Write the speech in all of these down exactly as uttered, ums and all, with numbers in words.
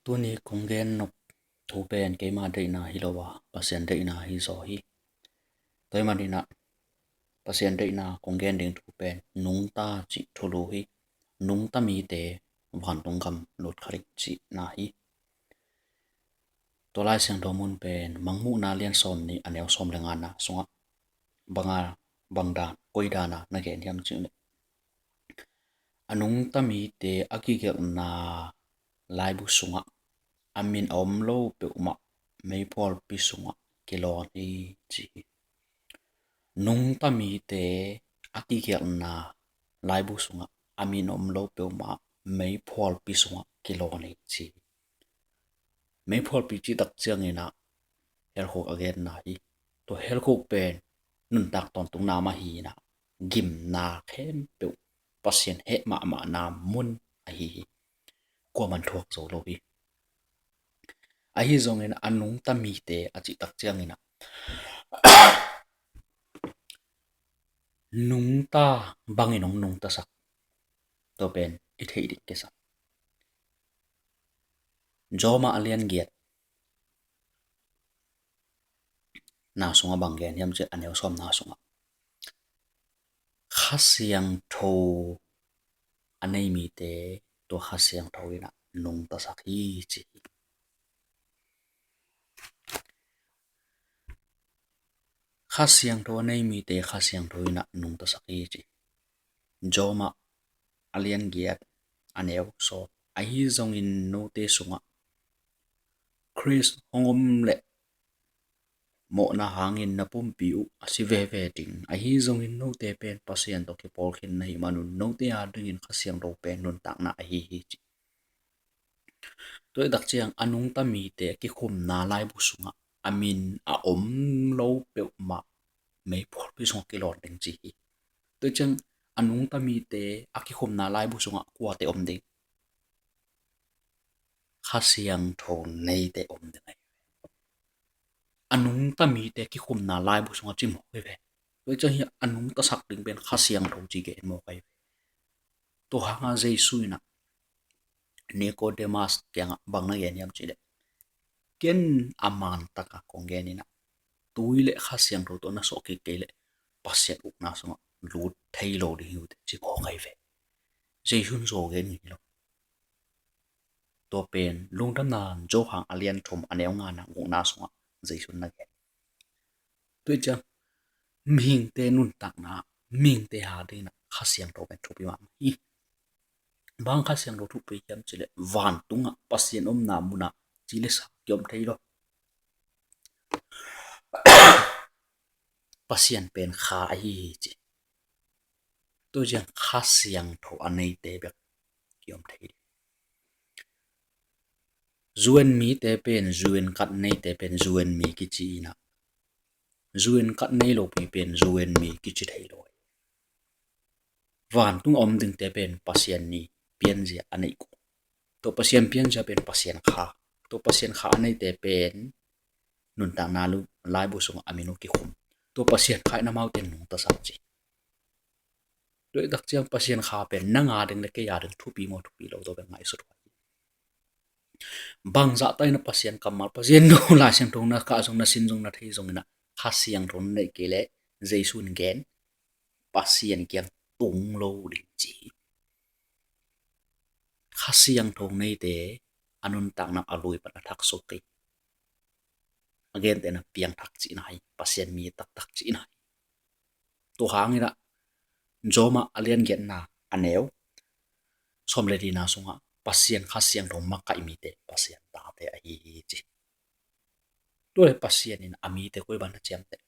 Tuni kong gen nop thu pen keima deihna hi lo a, Pasian deihna hi zaw hi. Tua ahih manin ah Pasian deihna kong gen ding thu pen nungta cih thulu hi. Nungta mite vantung gam lut kha ding cihna hi. Tua Lai Siangtho mun pen Mangmuhna lian sawm nih a neu sawm le ngana sungah banga, bang dan, koi dana na gen hiam cih leh, a nungta mite a kigelhna laibu sungah a min a om lo peuhmah meiphualpi sungah kilawn hi ci hi. Nungta mite a kigelhna laibu sungah a min a om lo peuhmah meiphualpi sungah kilawn hi ci hi. Meiphualpi cih tak ciangin ah helkhuk a genna hi. Tua helkhuk pen nuntak tawntungna mah hi in ah gimna khempeuh, Pasian heh mahmahna mun ahi hi. Kuaman thuak zo lo hi. Ahi zongin a nungta mite a cih tak ciangin ah nungta bangin hong nungtasak, tua pen i theih ding kisam. Rom a lian giat na sungah bang gen hiam cih leh a neu sawmna sungah Kha Siangtho a nei mite tua Kha Siangtho in ah nungtasak hi ci hi. Kha Siangtho a nei mite Kha Siangtho in ah nungtasak hi ci. Rom a lian giat a neu sawm. Ahi zongin note sungah Khrist hong om leh mawhna hangin na pumpi uh a si veve ding. Ahi zongin note pen Pasian tawh kipawlkhin na hih manun note adingin Kha Siangtho pen nuntakna ahi hi ci. Tua hi tak ciang a nungta mite a kikhumna laibu sungah a min a om lo peuhmah meiphualpi sungah kilawn ding ci hi. Tua hi ciang a nungta mite a kikhumna laibu sungah kuate om ding? Kha Siangtho neite om ding ahi. A nungta mite kikhumna laibu sungah ci mawk hi ve. Tua hi ciang hi a nungtasak ding pen Kha Siangtho ci gen mawk ahi ve. Tua hanga Jesu in ah Nicodemus kiangah bang na gen hiam cih leh, ken a man takah kong gen in ah tui le Kha Siangtho tawh na suah kik kei leh Pasian ukna sungah lut thei lo ding hi uh teh ci mawk ahi ve. Jesu in zaw gen hi lo. Tua pen Lungdamna Johan a lian thum a neu ngana gukna sungah Jesu in na gen. Tua hi ciang mihingte nuntakna, mihingte adingin ah Kha Siangtho pen thupi mahmah hi. Bang Kha Siangtho thupi hiam cih leh vantungah Pasian omna munah ci le sa kiom thei lo. Pasian pen Kha ahi hi ci. Tua hi ciang Kha Siangtho a neite bek kiom thei ding. U N mite pen, U N card neite pen U N mi kici in ah, U N card nei lopi pen U N mi kici thei lo. Vantung a om dingte pen Pasian ni pianzia a neih uh. Tua Pasian pianzia pen Pasian Kha. Tua Pasian Kha a neite pen nuntakna laibu sungah a min uh kikhum. Tua Pasian Kha in amaute nungtasak ci. Tua hi tak ciang Pasian Kha pen nang ading le kei ading thupi maw thupi lo, tua pen ngaihsut huai hi. Bangzah tak in ah Pasian kammal, Pasian thu, Lai Siangtho na kah zong, na sin zong, na thei zongin ah Kha Siangtho na neih kei leh Jesu in gen, Pasian kiang tung lo ding ci hi. Kha Siangtho neite a nuntakna a lui pan a thak suk hi. A gentehna piangthak cihna hi, Pasian mi taktak cihna hi. Tua hangin ah Rom a lian giatna a neu sawm le lina sungah Pasian Kha Siangtho makaih mite Pasian tate ahi hi ci. Tua le Pasian in a mite koi bang na ciamteh?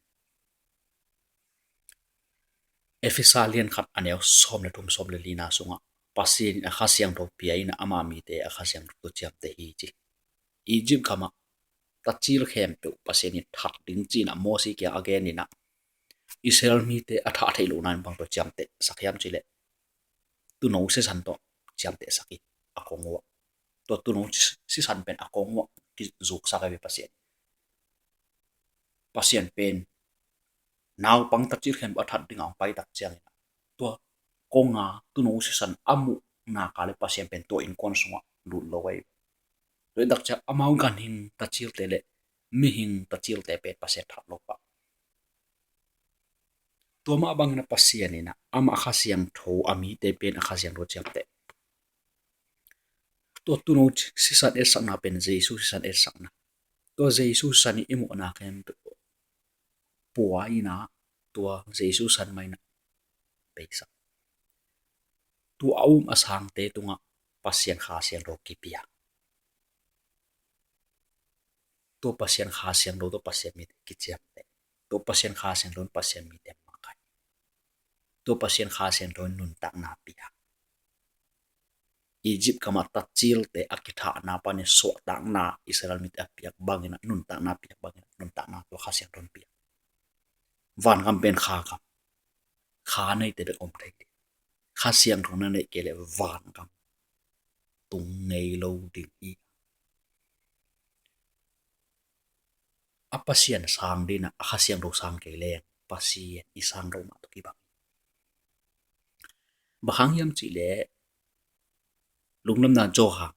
Efesa lian khat a neu sawm le thum, sawm le lina sungah Pasian in a Kha Siangtho pia in ah ama mite a Kha Siangtho tawh ciamteh hi ci. Egypt gamah tacil khempeuh Pasian in that ding ci in ah Mosi kiang a gen in ah Israel mite a thah theih lohna in bang tawh ciamtehsak hiam cih leh tuuno sisan tawh ciamtehsak hi a kong uah. Tua tuuno sisan pen a kong uah kizuksak ahi ve Pasian. Pasian pen naupang tacil khempeuh a that dingah hong pai tak ciangin tua konga tuuno sisan a muh nak leh Pasian pen tua innkuan sungah lut lo ahi ve. Tua hi tak ciang amau ganhing tacilte le mihing tacilte pen Pasian that lo pah. Tua mah bangin a Pasian in a amah Kha Siangtho a mite pen a Kha Siangtho ciamteh. Tua tuuno sisan etsakna pen Jesu sisan etsakna. Tua Jesu sisan i mawhna khempeuh pua in a tua Jesu sisan mah in a beisak. Tua a um a sangte tungah Pasian Kha Siangtho kipia. Tua Pasian Kha Siangtho tua Pasian mite kiciamteh. Tua Pasian Kha Siangtho in Pasian mite makaih. Tua Pasian Kha Siangtho in nuntakna pia. Egypt gamah tacilte a kithahna pan i suahtakna Israel mite a piak bangin a nuntakna piak bangin a nuntakna tua Kha Siangtho in pia. Vangam pen kha gam. Kha neite bek om thei ding. Kha Siangtho na neih kei leh vangam tung ngei lo ding hi. A Pasian sang ding a Kha Siangtho sang kei leng Pasian i sang lo mah tawh kibang. Bang hang hiam cih leh Lungdamna Johan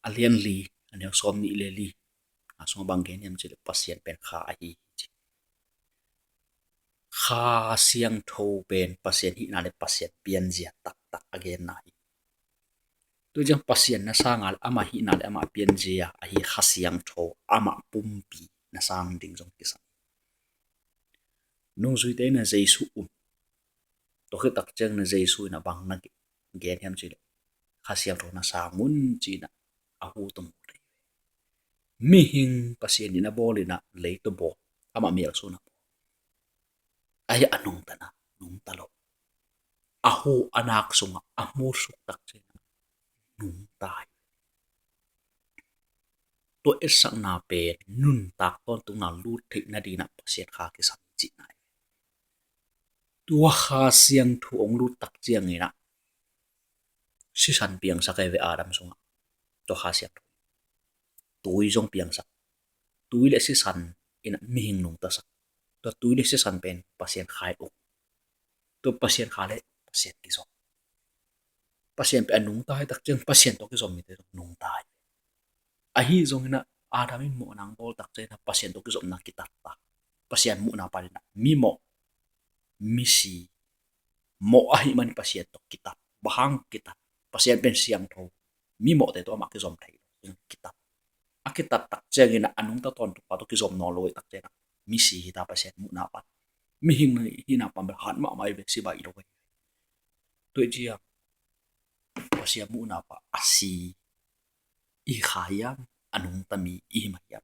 a lian li a neu sawm nih le li a sungah bang gen hiam cih leh Pasian pen kha ahi hi ci. Kha Siangtho pen Pasian hihna le Pasian pianzia taktak a genna hi. Tua ciang Pasian na sang a le amah hihna le amah pianzia ahi Kha Siangtho amah pumpi na sang ding zong kisam. Nungzuite in a Jesu um. Tua khit tak ciang in a Jesu in a bang na gen hiam cih leh Kha Siangtho na sang un ci in a hu tung uh. Mihing Pasian in a bawl in a lei tua bawl amah mel sun a bawl. Ahi a nungta na nungta lo. A hu a nak sungah a hmu suk tak ciang in a nungta hi. Tua etsakna pen nuntak tawntungna lut theih nading in a Pasian kha kisam cihna hi. Tua Kha Siangtho hong lut tak ciang in a sisan piangsak hi ve Adam sungah. Tua Kha Siangtho tui zong piangsak. Tui le sisan in a mihing nungtasak. Tua tui le sisan pen Pasian kha hi uh. Tua Pasian kha le Pasian kizom. Pasian pen a nungta hi tak ciang Pasian tawh kizom mite zong nungta hi. Ahi zongin a Adam in mawhna hong bawl tak ciang in a Pasian tawh kizomna kitat ta. Pasian muhna pan in a mimawh, misi, mawh ahih manin Pasian tawh kitat. Bang hang kitat? Pasian pen siangtho. Mimawhte tawh amah kizom thei lo. Kitat. A kitat tak ciangin a nungta tawntung pa tawh kizom nawn lo tak ciangin a misi hi ta Pasian muhna pan. Mihing hihna pan bel hat mahmah hi ve, si baih lo hi. Tua ciang Pasian muhna pan a si i hi kha hiam, a nungta mi i hi mah hiam?